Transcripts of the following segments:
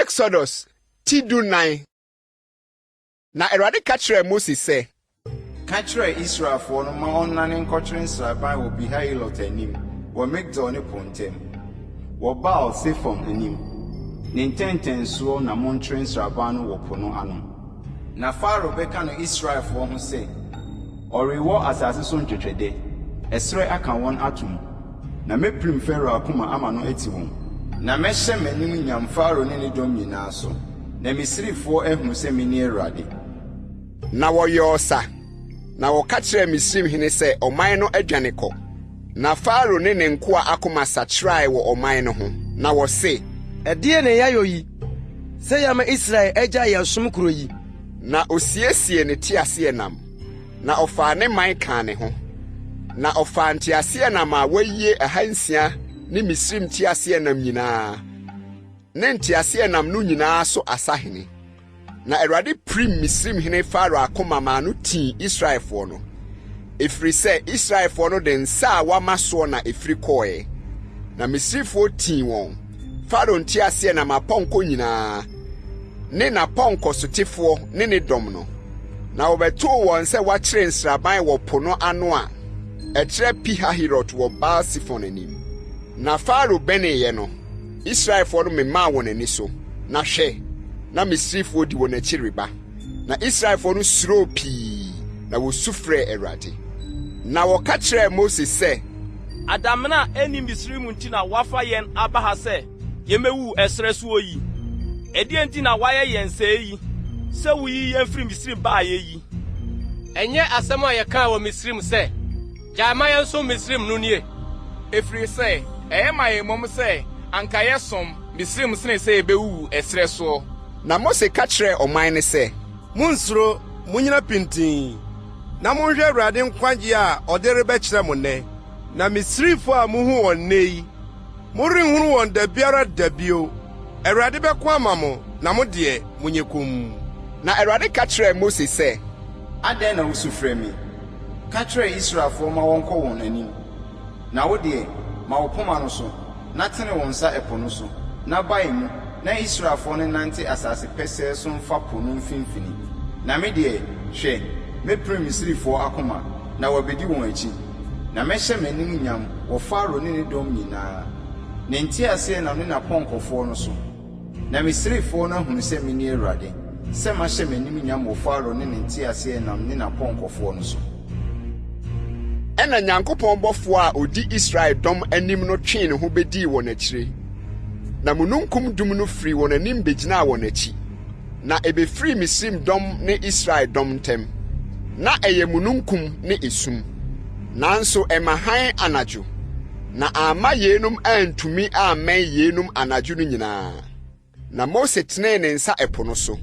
Exodus ti 14. Na Awurade ka kyerɛɛ Mose sɛ. Ka kyerɛ Israelfoɔ no ma wɔnnane nkɔkyere nsraban wɔ Pihahirot anim wɔ Migdol ne po ntam, wɔ Baal-Sefon anim. Ne ntɛntɛnsoɔ na monkyere nsraban no wɔ po no ano. Na Farao bɛka no Israelfoɔ ho sɛ, 'Ɔrewɔ asase so ntwɛtwɛdɛ, ɛserɛ aka wɔn atom. Na mɛpirim Farao akoma ama no ati wɔn. Na mɛhyɛ m'anim nyam Farao ne ne dɔm nyinaa so, na Misrifoɔ ahunu sɛ mene Awurade. Na wɔyɔɔ sa, na wɔka kyerɛɛ Misraimhene sɛ ɔman no adwane kɔ. Na Farao ne ne nkoa akoma sakyerae wɔ ɔman no ho, na wɔse. Ɛdeɛn na yɛayɔ yi, sɛ yɛama Israel agyae yɛn som korɔ yi? Na osiesiee ne teaseɛnam, na ɔfaa ne man kaa ne ho. Na ɔfaa nteaseɛnam a wɔayie 600 ne Misraim nteaseɛnam nyinaa, ne nteaseɛnam no nyinaa so asahene. Na Awurade pirim Misraimhene Farao akoma maa no tii Israelfoɔ no, ɛfiri sɛ Israelfoɔ no de nsa a wɔama soɔ na ɛfiri kɔeɛ. Na Misrifoɔ tii wɔn, Farao nteaseɛnam apɔnkɔ nyinaa, ne n'apɔnkɔsotefoɔ ne ne dɔm no. Na wɔbɛtoo wɔn sɛ wɔakyere nsraban wɔ po no ano a ɛkyerɛ Pi-Hahirot wɔ Baal-Sefon anim. Na Farao bɛneeɛ no, Israelfoɔ no memaa wɔn ani so, na hwɛ, na Misrifoɔ di wɔn akyi reba. Na Israelfoɔ no suroo pii, na wɔsu frɛɛ Awurade. Na wɔka kyerɛɛ Mose sɛ. Adamena a ɛnni Misraim nti na woafa yɛn aba ha sɛ yɛmmɛwuwu ɛserɛ soɔ yi? Ɛdeɛn nti na woayɛ yɛn sɛɛ yi, sɛ woyii yɛn firii Misraim baeɛ yi? Ɛnyɛ asɛm a yɛkaa wɔ Misraim sɛ, 'Gyae ma yɛnsom Misraim' no nie? Ɛfiri sɛ ɛyɛ ma yɛn mmom sɛ anka yɛsom Misraim sene sɛ yɛbɛwuwu ɛserɛ soɔ. Na Mose ka kyerɛɛ ɔman no sɛ. Monnsuro, munnyina pintinn, na monhwɛ Awurade nkwagye a ɔde rebɛkyerɛ mo nnɛ. Na Misrifo a muhu wɔn nnɛ yi, morenhunu wɔn da biara da bio. Awurade bɛko ama mo, na mo deɛ, monyɛ komm. Na Awurade ka kyerɛɛ Mose sɛ. Adɛn na wusu frɛ me? Ka kyerɛ Israelfoɔ ma wɔnkɔ wɔn anim. Na wo deɛ, ma wo poma no so, na tene wo nsa ɛpo no so, na bae mu, na Israelfoɔ no nnante asase pɛsɛɛ so mfa po no mfimfini. Na me deɛ, hwɛ, mɛpirim Misrifoɔ akoma, na wɔabɛdi wɔn akyi. Na mɛhyɛ m'anim nyam wɔ Farao ne ne dɔm nyinaa, ne nteaseɛnam ne n'apɔnkɔfoɔ no so. Na Misrifoɔ no ahunu sɛ mene Awurade, sɛ mahyɛ m'anim nyam wɔ Farao ne ne nteaseɛnam ne n'apɔnkɔfoɔ no so. Ɛnna Nyankopɔn bɔfoɔ a ɔdi Israel dɔm anim no twee ne ho bɛdii wɔn akyire, na mununkum dum no firii wɔn anim bɛgyinaa wɔn akyi, na ɛbɛfirii Misraim dɔm ne Israel dɔm ntam. Ná ɛyɛ mununkum ne esum, nanso ɛma hann anadwo. Na amma yeinom antumi ammɛn yeinom anadwo no nyinaa. Na Mose tenee ne nsa ɛpo no so,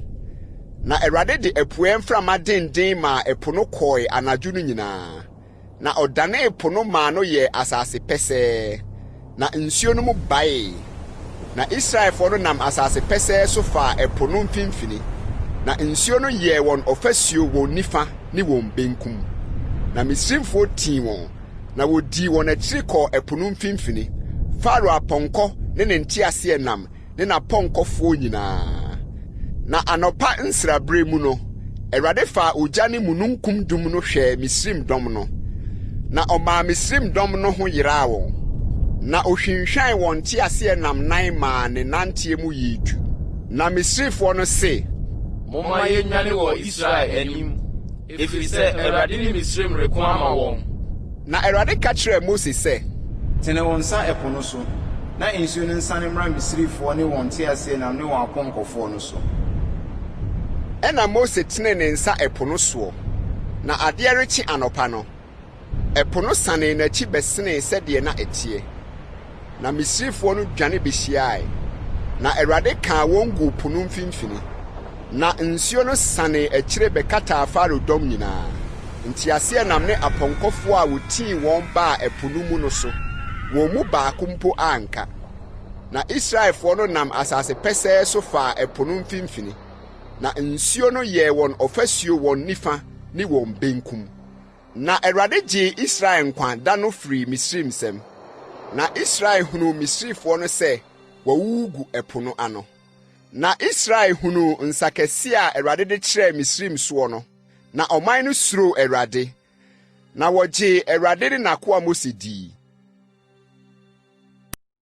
na Awurade de apueɛ mframa denden maa ɛpo no kɔe anadwo no nyinaa, na ɔdanee po no maa no yɛɛ asase pɛsɛɛ, na nsuo no mu baee. Na Israelfoɔ no nam asase pɛsɛɛ so faa ɛpo no mfimfini, na nsuo no yɛɛ wɔn ɔfasuo wɔn nifa ne wɔn benkum. Na Misraimfoɔ tii wɔn, Na wɔdii wɔn akyiri kɔɔ ɛpo no mfimfini, Farao apɔnkɔ ne ne nteaseɛnam ne n'apɔnkɔfoɔ nyinaa. Na anɔpa nsraberɛ mu no, Awurade faa ogya ne mununkum dum no hwɛɛ Misraim dɔm no, na ɔmaa Misraim dɔm no ho yeraa wɔn. Na ɔhwinhwan wɔn nteaseɛnam nan maa ne nanteɛ mu yɛɛ du. Na Misrifoɔ no se. Momma yɛnnwane wɔ Israel anim, Ɛfiri sɛ Awurade ne Misraim reko ama wɔn. Na Awurade ka kyerɛɛ Mose sɛ. Tene wo nsa ɛpo no so, na nsuo no nsane mmra Misrifoɔ ne wɔn nteaseɛnam ne wɔn apɔnkɔfoɔ no so. Ɛnna Mose tenee ne nsa ɛpo no soɔ, na adeɛ rekye anɔpa no, Ɛpo no sanee n'akyi bɛsenee sɛdeɛ na ɛteɛ, na Misrifoɔ no dwane bɛhyiae, na Awurade kaa wɔn guu po no mfimfini. Na nsuo no sanee akyire bɛkataa Farao dɔm nyinaa, nteaseɛnam ne apɔnkɔfoɔ a wɔtii wɔn baa ɛpo no mu no so, wɔn mu baako mpo anka. Na Israelfoɔ no nam asase pɛsɛɛ so faa ɛpo no mfimfini, na nsuo no yɛɛ wɔn ɔfasuo wɔn nifa ne wɔn benkum. Na Awurade gyee Israel nkwa da no firii Misraim nsam, na Israel hunuu Misrifoɔ no sɛ wɔawuwu gu ɛpo no ano. Na Israel hunuu nsa kɛseɛ a Awurade de kyerɛɛ Misraim soɔ no, na ɔman no suroo Awurade, na wɔgyee Awurade ne n'akoa Mose dii.